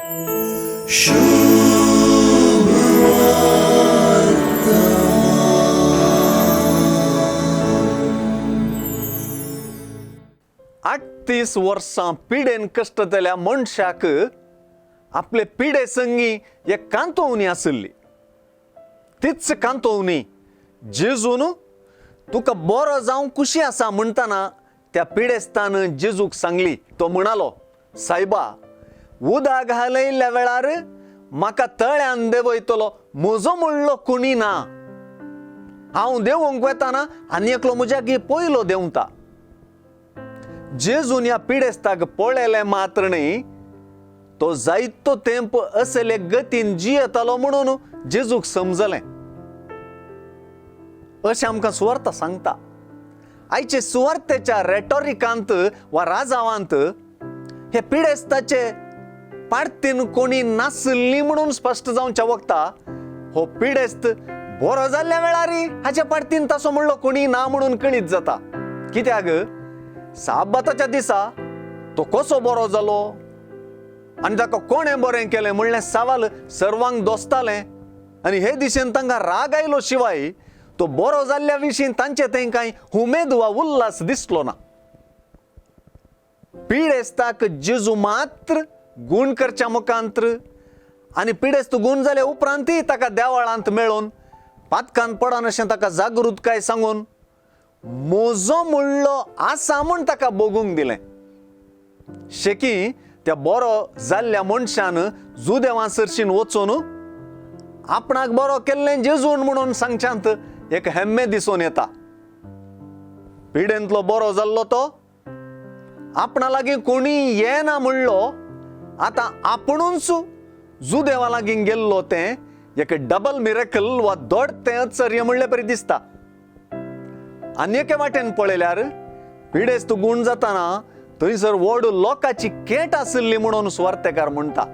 आठतीस वर्सां पिडेन कश्टतल्या मनशाक आपले पिडे संगी एक कांतोवणी आशिल्ली. तीच कांतोवणी जेजून तुका बरो जावंक खुशी आसा म्हणटना त्या पिडेस्तान जेजूक सांगली. तो म्हणालो, सायबा, उदक घालयल्ल्या वेळार म्हाका तळ्यान देंवयतलो म्हजो म्हणलो कोणी ना. हांव देंवूंक वेताना आनी एकलो म्हज्या गी पयलो देंवता. जेजून ह्या पिडेस्ताक पळयलें मात्र न्ही, तो जायतो तेंप असले गतीन जियेतालो म्हणून जेजूक समजलें. अशें आमकां सुवार्ता सांगता. आयचे सुवार्तेच्या रेटॉरिकांत वा राजावांत हे पिडेस्ताचे पार्तीन कोणी नासली म्हणून स्पश्ट जावच्या वखता हो पिडेस्त बरो जाल्ल्या वेळार हाच्या पार्तीन तसो म्हणलो कोणी ना म्हणून कळीत जाता. कित्याक साबाताच्या दिसा तो कसो बरो जालो आनी ताका कोणें बरें केलें म्हणलें सवाल सर्वांक दोसतालें आनी हे दिशेन तांकां राग आयलो. शिवाय तो बरो जाल्ल्या विशीं तांचे थंय कांय उमेद वा उल्हास दिसलो ना. पिडेस्ताक जेजू मात्र गूण करच्या मुखांत्र आनी पिडेस्त गूण जाल्या उपरांतय ताका देवळांत मेळून पातकान पडन अशें ताका जागृतकाय सांगून म्हजो म्हणलो आसा म्हूण ताका भोगूंक दिलें. शेकी त्या बरो जाल्ल्या मनशान जुदेवां सरशीन वचून आपणाक बरो केल्लें जेजून म्हणून सांगच्यांत एक हेम्मे दिसून येता. पिडेंतलो बरो जाल्लो तो आपणा लागीं कोणी येना म्हणलो, आतां आपुणूच जुदेवा लागीं गेल्लो तें एक डबल मिरेकल वा दोड तें आश्चर्य म्हणले परी दिसता. आनी एके वाटेन पळयल्यार पिडेस्त गूण जाताना थंयसर व्हड लोकांची केट आशिल्ली म्हणून सुवार्तेकार म्हणटा.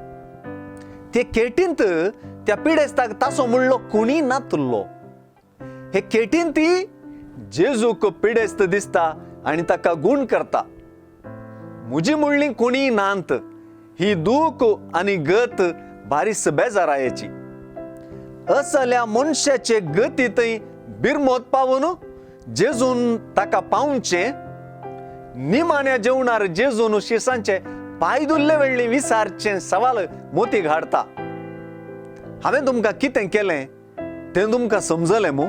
ते केटींत त्या पिडेस्ताक तासो म्हणलो कोणी नातुल्लो. हे केटीन ती जेजूक पिडेस्त दिसता आनी ताका गूण करता. म्हजी म्हणली कोणी नांत ही दूख आनी गत बारीस बेजारायेची. असल्या मनशाचे गती थंय बिरमोत पावून जेजून ताका पावचें. निमाण्या जेवणार जेजून शिसांचे पांय धुल्ले वेळी विसारचें सवाल मोती घाडता. हांवें तुमकां कितें केलें तें तुमकां समजलें मू?